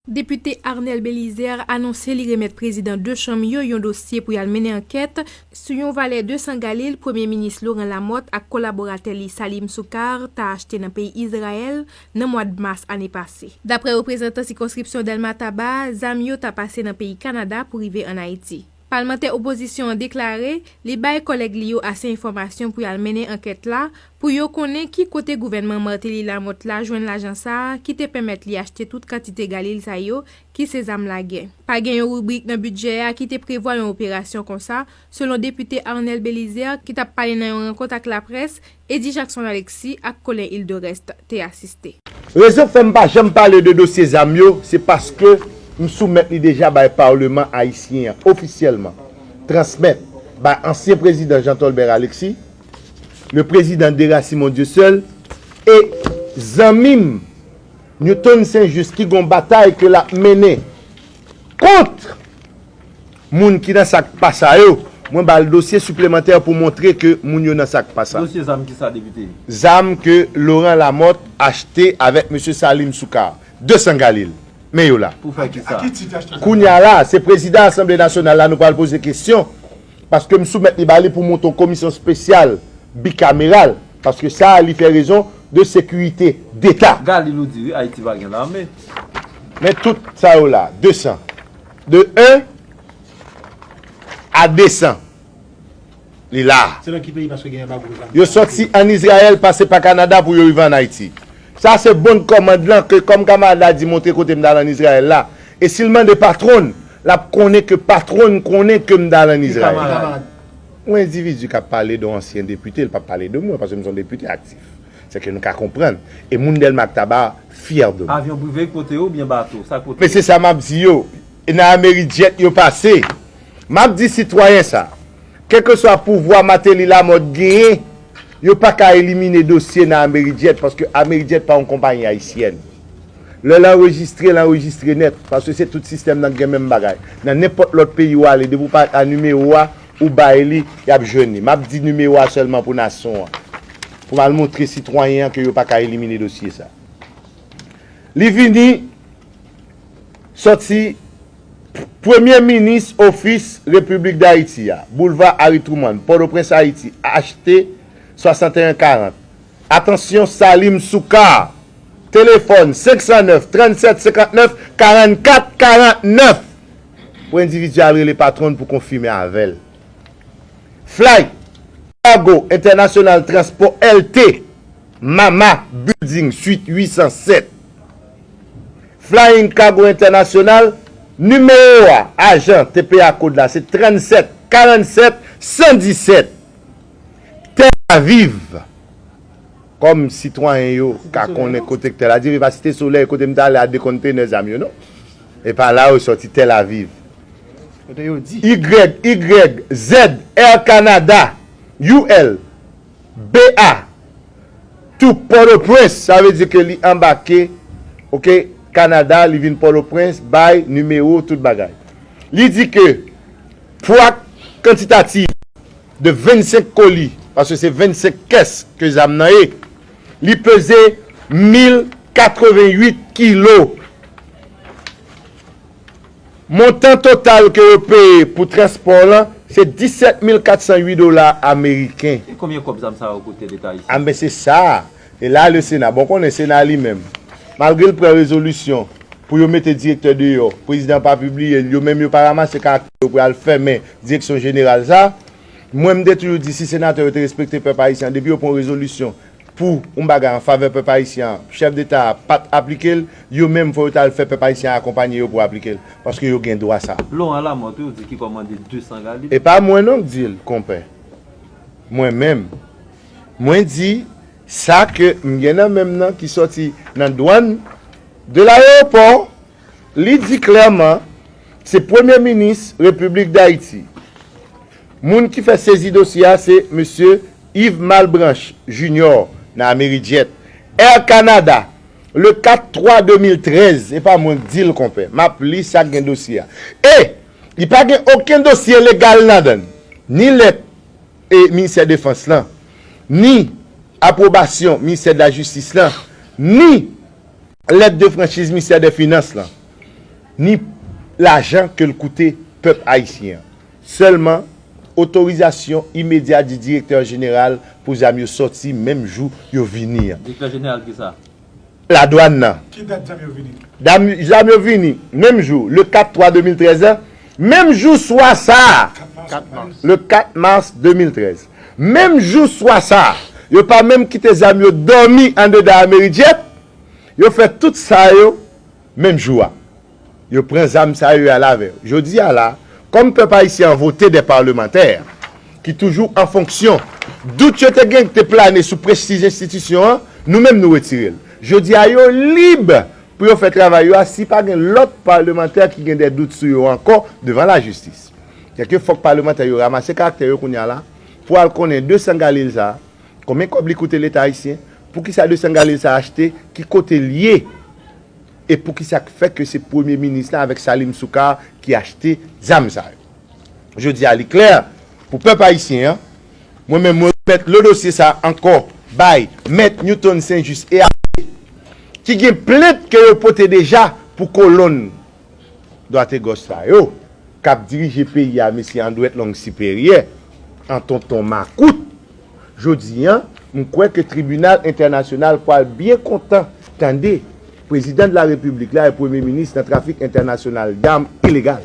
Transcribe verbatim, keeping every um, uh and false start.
Depite Arnel Belizaire anonse li remèt prezidan de chanm yo yon dosye pou y al mennen ankèt sou yon valè de san galil Premye Minis Laurent Lamothe ak kolaboratè li Salim Soukar ta achte nan peyi Izrayèl nan mwa mas ane pase. Daprè reprezantan sikonskripsyon Dèlma Taba, zam yo ta pase nan peyi Kanada pou rive ann Ayiti. Palmantè opozisyon an deklare li bay kòlèg li yo ase enfòmasyon pou y al mennen ankèt la pou yo konnen ki kote gouvènman Martelly Lamothe la jwenn lajan sa a ki te pèmèt li achte tout kantite galil sa yo ki se zam lagè. Pa gen yon ribrik nan bidjè a ki te prevwa yon operasyon konsa, selon depite Arnel Belizaire ki t ap pale nan yon rankont ak laprès Eddy Jackson Alexis ak Colin Hilderest te asiste. Rezon k fè m pa janm pale de dosye zam yo, se paske m soumèt li deja bay Palman ayisyen an ofisyèlman, transmèt bay ansyen prezidan Jean Tolbert Alexis, le président Dera Simon Dieuseul, e zanmi m Newton Saint Juste ki gon batay ke l ap mennen kont moun ki nan sa k pa sa yo, mwen ba l dosye siplemantè pou montre ke moun yo nan sa k pa sa. Dosye zam kisa, depite? Zam ke Laurent Lamothe achte avèk mesye Salim Soukar, de san galil. Men yo la. Pou fè kisa? Kounye a la, se prezidan Asanble Nasyonal la nou pral poze kesyon, paske m soumèt li ba li pou monte yon komisyon espesyal bikameral, paske sa a li fè rezon de sekirite deta. Galil ou di wi, Ayiti pa gen lame. Men tout sa yo la, de san. De en a de san. Li la. Se nan ki peyi, paske gen anbago zam? Yo sòti ann Izrayèl, pase pa Kanada pou yo rive ann Ayiti. Sa se bon kòmand lan ke kòm kamarad la di montre kote m t al ann Izrayèl la. E si l mande patwon l, l ap konnen ke patwon l konnen ke m t al ann Izrayèl. Yon endividi k ap pale de yon ansyen depite, l p ap pale de mwen, paske m se yon depite aktif. Se ke nou ka konprann. E moun Dèlma ak Taba fyè de mwen. Avyon prive k pote yo oubyen bato? Sa k pote yo? Men se sa m ap di yo. E nan Amerijet yo pase. M ap di sitwayen sa. Kèlkeswa pouvwa Martelly Lamothe genyen, yo pa ka elimine dosye nan Amerijet, paske Amerijet pa yon konpayi ayisyèn. Lè l anrejistre, l anrejistre nèt, paske se tout sistèm nan k gen menm bagay. Nan nenpòt lòt peyi w ale, depi w pa a nimewo a, ou bay li, y ap jwenn li. M ap di nimewo a sèlman pou nasyon an. Pou m al montre sitwayen an ke yo pa ka elimine dosye sa. Li vini sòti Premye Minis Ofis Repiblik Dayiti a, Boulva Harry Truman, Pòtoprens, Ayiti, H T swasanteyen karant. Atansyon, Salim Soukar. Telefòn, senk san nèf, trannsèt, senkantnèf, karannkat, karannèf. Pou endividi a al rele patwon l pou konfime avè l. Fly Cargo International Transport L T, Mama Building, Suite uit san sèt. Flying Cargo International, nimewo a, ajan T P A kòd la, se trannsèt, karannsèt, san disèt. Tel Aviv, kòm sitwayen yo ka konnen kote k Tel Aviv, e pa Site Solèy, kote m t ale a de kontenè zam yo, non. E pa la yo sòti, Tel Aviv. Kote yo di? Y Y Z, Air Canada, U L, B A, tou Pòtoprens, sa vle di ke li anbake, oke, Kanada, li vin Pòtoprens, bay nimewo, tout bagay. Li di ke pwa kantitatif de vennsenk koli, paske se vennsenk kès ke zam nan ye, li peze mil katrevennuit kilo. Montan total ke yo peye pou transpò lan, se disèt mil katsan uit dola ameriken. E konbyen kòb zam sa yo koute Leta ayisyen? A, men se sa. E la, le Sena, bon, konnen Sena li menm, malgre l pran rezolisyon pou yo mete direktè deyò, prezidan pa pibliye l, yo menm yo pa ranmase karaktè yo pou y al fèmen direksyon jeneral sa. Mwen, m te toujou di, si senatè yo te respekte pèp ayisyen an, depi yo pran yon rezolisyon pou yon bagay an favè pèp ayisyen an, chèf deta a pa t aplike l, yo menm fò yo t al fè pèp ayisyen an akonpanye yo pou aplike l, paske yo gen dwa sa. Laurent Lamothe, wi, ou di ki kòmande de san galil. E pa mwen non k di l, konpè. Mwen menm. Mwen di, sa ke m gen nan men m nan ki sòti nan dwàn de layewopò, li di klèman, se Premye Minis Repiblik Dayiti. Moun ki fè sezi dosye a, se mesye Yves Malbranche Junior nan Amerijet. Air Canada, le kat twa de mil trèz, e pa mwen k di l, konpè. M ap li sa k gen dosye a. E, li pa gen okenn dosye legal ladan l. Ni lèt e Ministè Defans lan, ni apwobasyon Ministè de la Jistis lan, ni lèt de franchiz Ministè dè Finans lan. ni lajan ke l koute pèp ayisyen an. Sèlman, otorizasyon imedya di direktè jeneral pou zam yo sòti menm jou yo vini an. Direktè jeneral ki sa? Ladwann nan. Ki dat zam yo vini? Zam yo vini menm jou, le kat twa de mil trèz an, menm jou swa sa a, le kat mas de mil trèz. Menm jou swa sa a, yo pa menm kite zam yo dòmi andedan Amerijet, yo fè tout sa yo menm jou a. Yo pran zam sa yo y al avè yo. Jodi a la, kòm pèp ayisyen an vote de palmantè ki toujou an fonksyon, dout yo te gen te plane sou prestij enstitisyon an, nou menm nou retire l. Jodi a yo lib pou yo fè travay yo a si pa gen lòt palmantè ki gen de dout sou yo ankò devan lajistis. Sèke fòk palmantè yo ranmase karaktè yo kounye a la pou al konnen de san galil sa a, konbyen kòb li koute Leta ayisyen, poukisa de san galil sa a achte, ki kote l ye, e poukisa k fè ke se premye minis la avèk Salim Soukar ki achte zam sa yo. Jodi a li klè pou pèp ayisyen an, mwen menm mwen remèt le dosye sa a ankò bay mèt Newton Saint Just e Abbé, ki gen plent ke yo pote deja pou kolonn dwategòch sa yo k ap dirije peyi a, mesye Andrette Long Siperyè, an tonton makout. Jodi a, m kwè ke tribinal entènasyonal pral byen kontan tande prezidan de la repiblik la e premye minis nan trafik entènasyonal dam ilegal.